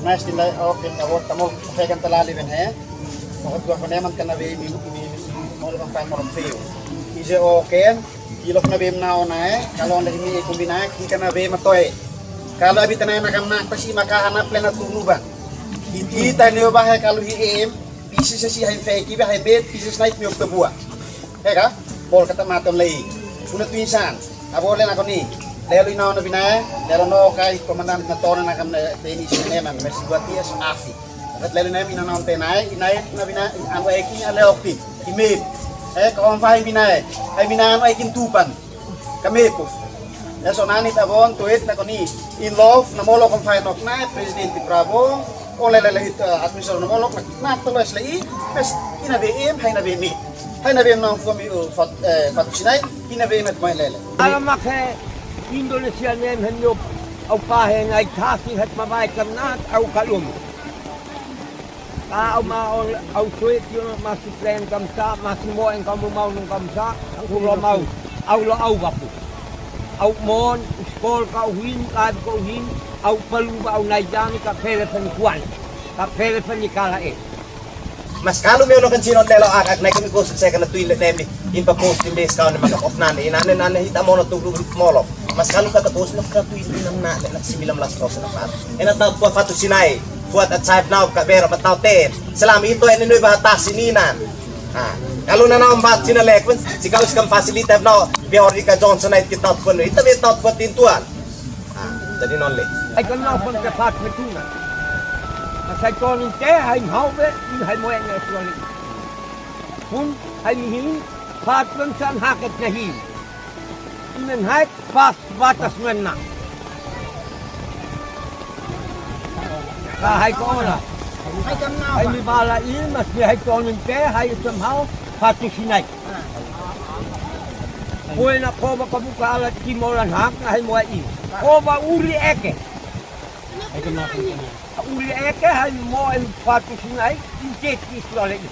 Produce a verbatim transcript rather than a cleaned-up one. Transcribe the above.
Nice, tin lai, okay, ka wot, ka mo, ka fe kan ta la li ben he. Ka wot, ka ne man ka na be mi, mi, mi, mo le kan fa mo le feo. Ize okay, ilo na be na ona he, ka lo le mi ku mi na, ki ka na be ma toe. Ka lo abi ta na na kam na, pa si ma ka ha na plena tu nu ba. Iti ta ne ba he ka lo hi em, pisi se si ha fe ki ba he be, pisi se na mi o pe bua. He ka, bol ka ta ma ton lei. Una tuinsan. Abo le na ko ni. Lelu ina ona binae, lelu no kai komandante na tona na kam ne tenis ne man, mesi dua tias afi. Kat lelu na mi na non tenae, inae na binae, anu ekin ale okti. Ime. Eh, ka on fai binae. Ai binae anu ekin tupan. Ka me puf. Ya so nani ta bon tuit na ko ni. In love, na molo kon fai nok na, President Bravo. O lele le hit, eh, administration na molo kon na, na to les le i, pes, ina be em, hai na be mi. Hai na be em na fu mi, eh, fat, eh, fatu sinai, ina be em et mai lele. Ala mak he Indonesia nem hem yo, au pa he ngai tasi het ma bai kam na, au kalum. Ka au ma on, au sue kio ma si plen kam sa, ma si mo en kam mau nung kam sa, aku lo mau, au lo au baku. Au mon, skol ka uhin, ka ko uhin, au palu ba au nai jani ka pele pen kuan, ka pele pen ni kala e. Mas kalu meu no kan sino telo ak, ak nai kami ko se kana tuin le temi, impa posting base ka on maka of nane, inane nane hita mono tu grupo molo. Mas kalu kata bos no ka tuin inam na, na similam las kos na pat. Ena ta tua fatu sinai, fuat a type nau ka bera ba tau ten. Selam ito ene nui ba ta sininan. Ha, kalu na nau mbat sina lekun, si kau sikam fasilita nau, be hori ka Johnson ai kita pun, ita be tau pun tin tuan. Ah, jadi non le. Ai kon nau pun ke pat me tuna. Masai tonin te hai hau be, in hai moe ne suali. Pun hai mihin, pat pun san haket nahi. Inen hai pas batas men na. Ka hai ko ora. Hai mi bala in, mas mi hai tonin te, hai somehow, patu sinai. Buena koba kabuka ala timolan hak na hai moa i. Koba uli eke. Uli eke hai moa i patu sinai, i jeti suale i.